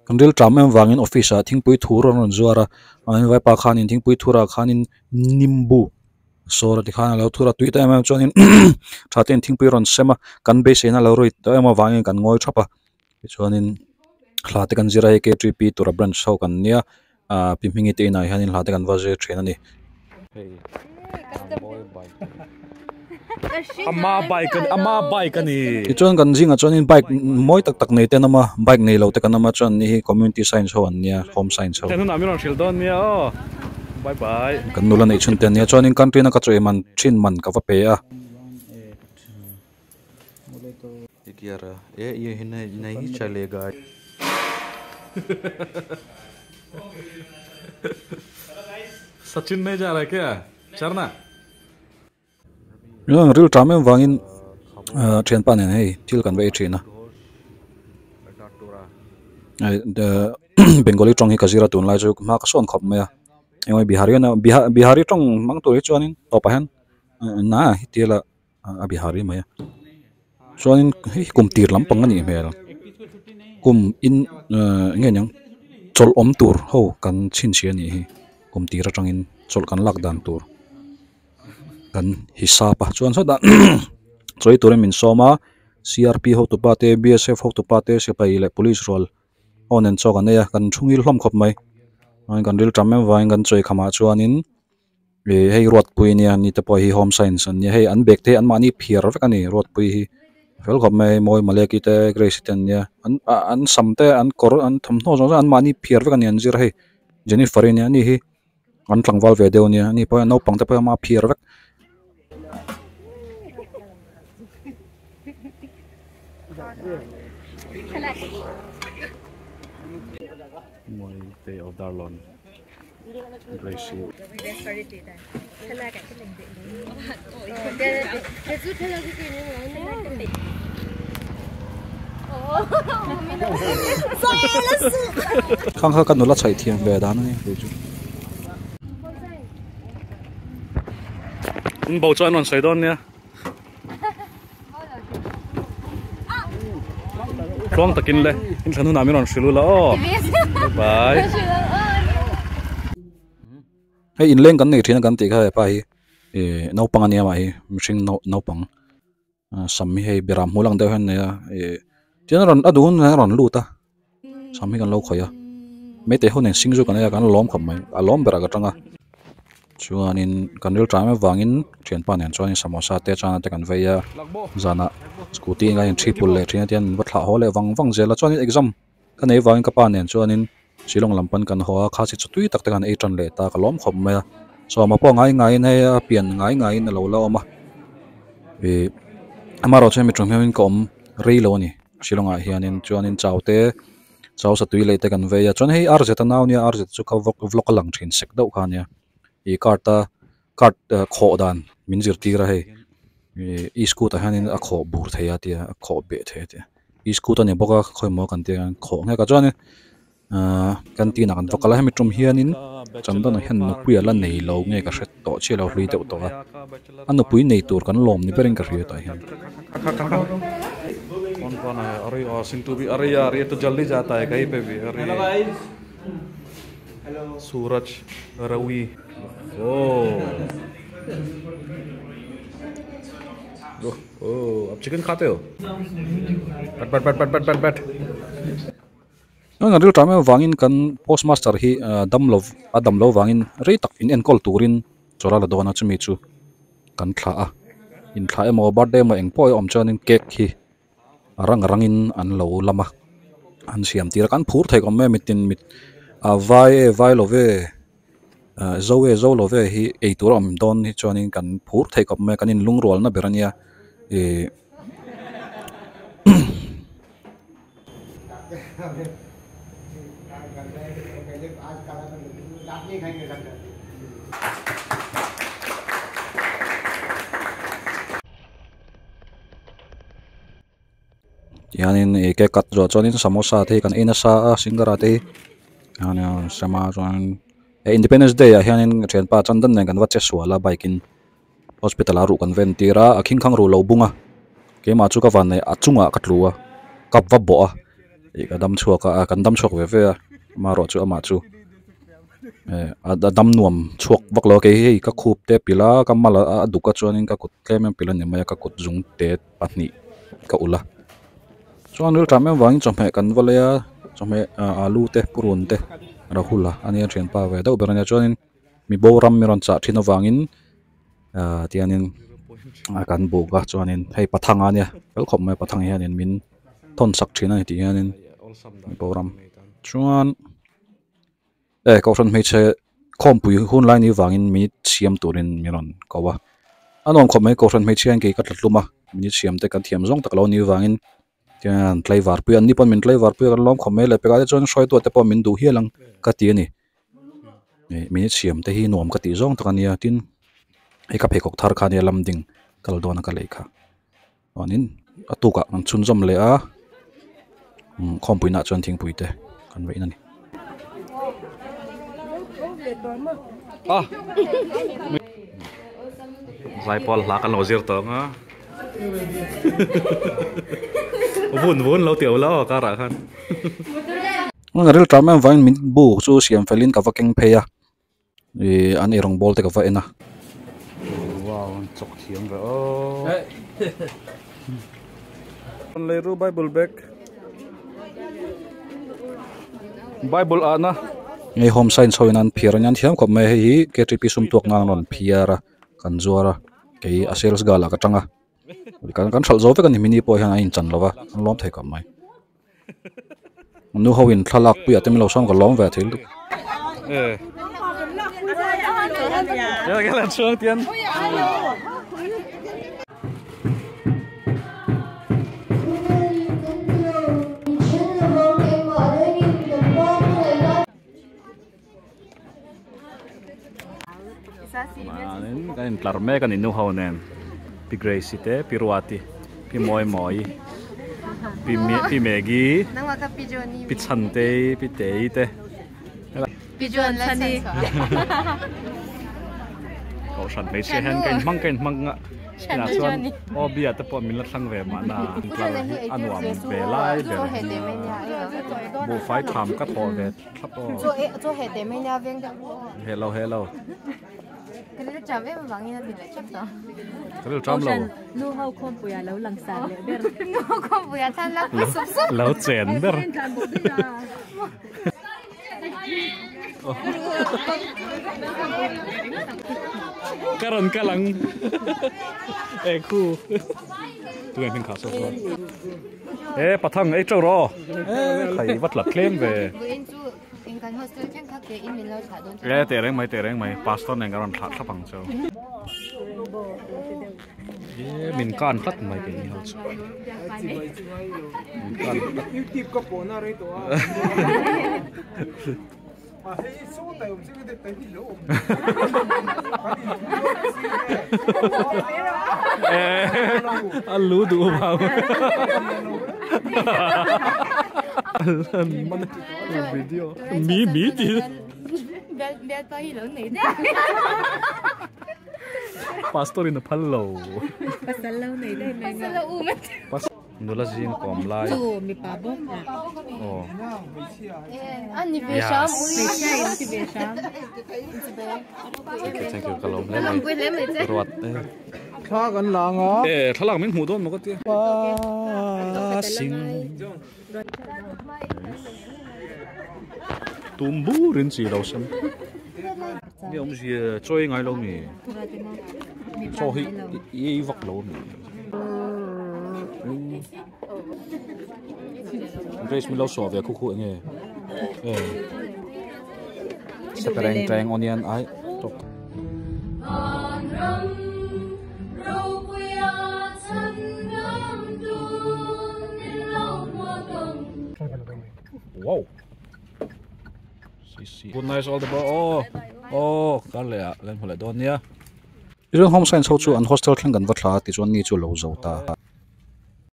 Kan ril ṭam em vangin office ah thingpui thur an rawn zuar a an vaipa khanin thingpui thurah khanin nimbu sawr a tikhan a lo thur a tui ta em em chuanin tha te in thingpui a rawn sem a kan beiseina a lo rawih tawh em avangin kan ngawi thap a tichuanin hla te kan zir a hei k three p tura branch ho kan nia ahh pi hmingi te inah hianin hla te kan va zir thin a ni. Ama bike a ama bike a ni. Tichuan kan zingah chuanin bike mawi tak tak nei te an awm a bike nei lo te kan awm a chuan ni hi community science ho an nia home science ho. Chen hunah min rawn hrilh dawn nia aw bye bye. Kan nula neih chhun te an nia chuanin country na ka chawi man thin man ka va pe a. Sachin nahi ja raha kya Charna. Ril ṭam em vangin thianpa nen hei thil kan va ei ṭhin a Bengali ṭawng hi ka zir a tunlai chu hma ka sawn khawp mai a eng Bihari Bihari ṭawng hmang tur hi chuanin tawpah hian na hi tia la. A Bihari mai a chuanin hei kum tir lampang a nih hmel kum in ehh eng nge niang chawlh awm tur ho kan chhinchhiah a nih hi kum tir atangin chawlh kan lak dan tur kan hisap a chuan sawtah chawi turin min sawm a C R P hotupa te B S F hotupa te sipai leh police rual aw nen chaw kan ei a kan thu ngil hlawm khawp mai kan ril tam em vangin kan chawi khamah chuanin. Ih hei Ruatpui ania ni te pawh hi home science an nia hei an bag te hi anmahni phiar vek a ni Ruatpui hi fel khawp mai mawi Maleki te Grace te an nia an ah an sam te an kawr an thawmhnaw zawng zawng anmahni phiar vek a ni an zir hei Jennifer-i ania ani hi an tlangval ve deuh ania ani pawh hian naupang te pawh hi ama phiar vek. Khang kha ka nula chhaih thiam ve dan a ni kei chu. In bo chuan rawn sawi dawn nia. Tluang takin le in thlan hunah min rawn hrilh ula aw. Bye bye. Hei inleng kan nei thin a kan tih kha hepa hi ih naupang a nia mah hi mihring naupang sam hi hei beram hmul ang deuh hian a nei a ih tihian a rawn a duh hun hian a rawn lut a sam hi kan lo khawih a maitei ho nen sing chu kan ei a kan lawm khawp mai a lawm berah ka tang a chuanin kan ril tang em avangin thianpa nen chuanin samosa te chana te kan vei a zanah scooty a in thi pul leh thin a tihian min va thlah haw leh vang vang zel a chuanin exam ka nei avangin ka pa nen chuanin Shillong lam pawn kan haw a khasi chu tui tak te kan ei tan leh ta ka lawm khawp mai a sawma pawh ngai ngaiin hei a pian ngai ngaiin a lo la awm a ih amaherawhchu hemi tum hian ka awm rei lo a ni Shillong ah hianin chuanin chau te chau satui leh te kan vei a chuan hei R zeta nau nia R zeta chu ka vlog vlog a lang thin sek deuh kha ania ih card a card khawh dan min zirtir a hei ih e scooter hianin a khawh bur thei a tia a khawh beh thei a tia e scooter a ni bawk a khawimaw kan tia khawh nghek a chuanin ahh canteen ah kan va kal a hemi tum hianin chandana hian nupui a la nei lo nge ka hre tawh chiah lo hlui deuh tawh a a nupui nei tur kan lawm ni berin ka hria tah hian. Suraj Ravi oh oh ab chicken khate ho bat bat bat bat bat bat An ril ṭam em avangin kan post master hi dam lo a dam lo vangin rei tak in enkawl turin chawlh a la dawn a chumi chu kan thlah a inthlah emaw birthday emaw eng pawh a awm chuanin cake hi a rang rangin an lo lam a an siam tir a kan phur theih awm em mitin mit a vai e vai lo ve ah zo e zo lo ve hi ei tur a awm dawn hi chuanin kan phur theih khawp mai a kan inlungrualna ber a nia ih. Tihianin ih cake cut zawh chuanin samosa te hi kan ei nasa a singara te hi sama chuan independence day ah hianin thianpa chandan nen kan va che sual a bike in hospital ah ruh kan ven tir a a khing khang ruh lo bung a keimah chu ka van nei a chungah ka tlu a ka va bawh a. Ih ka dam chhuak a kan dam chhuak ve ve a amaherawh chu amah chu eh a dam nuam chhuak vak lo a kei hei ka khup te pilh a ka mal a duk a chuanin ka kut tlem em pilh a ni mai a ka kut zung te pahnih ka ulh a chuan ril ṭam em vangin chawhmeh kan va lei a chawhmeh ah alu te purun te rahul a ania ṭhianpa ve deuh ber ania chuanin mi boram mi rawn chah ṭhin avangin ah tianin kan buk a chuanin hei pathang a nia fel khawp mai pathang hianin min thawn sak thin a ni tih hianin mi boram chuan eh kohhran hmeichhe khawmpui hun lai ni vangin minute siam turin min rawn ko a a nuam khawp mai kohhran hmeichhia hian kei ka tla tlum a minute siam te kan thiam zawng tak lo ni vangin tihian an tlaivar pui a an ni pawh min tlaivar pui a kan lawm khawp mai leh pekah te chuan hruaitu te pawh min duh hial ang ka ti a ni ih minute siam te hi nuam ka tih zawng tak a nia tin hei ka pheikhawk thar kha ania lam ding kal dawn a ka lei kha chuanin a tukah kan chhunzawm leh a umm khawmpui nah chuan thingpui te kan vaih in a ni. Zaipawl hla kan lo zir tawh ang a vun vun lo tih lo aw karah khan. Ril ṭam em vangin min bu chu siam felin ka va keng phei a ih an eirawng bawl te ka va en a. Wow an chawk thiam ve aw. Leiru bible bag bible ahna. Hei home science ho in an phiar a nia an thiam khawp mai a hei hi ktp sum tuak nan an rawn phiar a kan zuar a kei a sales girl ah ka tang a kan kan hralh zo vek a ni mini pawh hian a inchan lo va an lawm thei khawp mai nu ho in thlalak puiah te min lo sawn ka lawm ve thil Kan intlar mek a ni nu ho nen Pi Grace-i te Pi Ruati Pi Mawimawii Pi Pi Maggie Pi Chhantei Pi Tei te Kohhran hmeichhia hian ka inhmang ka inhmang a inah chuan aw bia te pawh min la thlang ve mahna intlar hi a nuam ve lai ber buhfai tham ka thawh ve thlap aw hello hello Ka rilṭam lo lo chen ber. Ka rawn kal ang e khu tunge hming kha saw saw e pathang ei teuh rawh khai va tla tlem ve e teh reng mai teh reng mai pastor nen ka rawn thlah thlap ang cheu. E min kan tlat mai kei ni ho chu min kan tlat youtube ka pawh na rei tawh a a hei saw tai awm chiang te tai hi lo awm a lu duh vang video mi mi ti Pastor in a phal lo. Pasal lo nei daih mai nga. Pasal lo um a ti. Nula zing kawm lai. Chu mipa bawk a. Aw. A ni ve hram ui. Hmeichhia in ti ve hram. Thank you thank you ka lawm hle mai. Ruat e. Thla kan la anga. E thlalak min hmuh dawn maw ka tia. Passing. Tum bur in chi lo sem. Nge awmzia chaw ei ngai lo mi? Chaw hi i ei vak lo mi? Grace min lo suah ve khu khu enge? E Sepereng teng onion ai tawk. Wow. Good night all the bro oh oh kar leh ah kan hmu leh dawn nia. Tichuan home science ho chu an hostel thleng kan va thla a tichuan ni chu lo zo ta.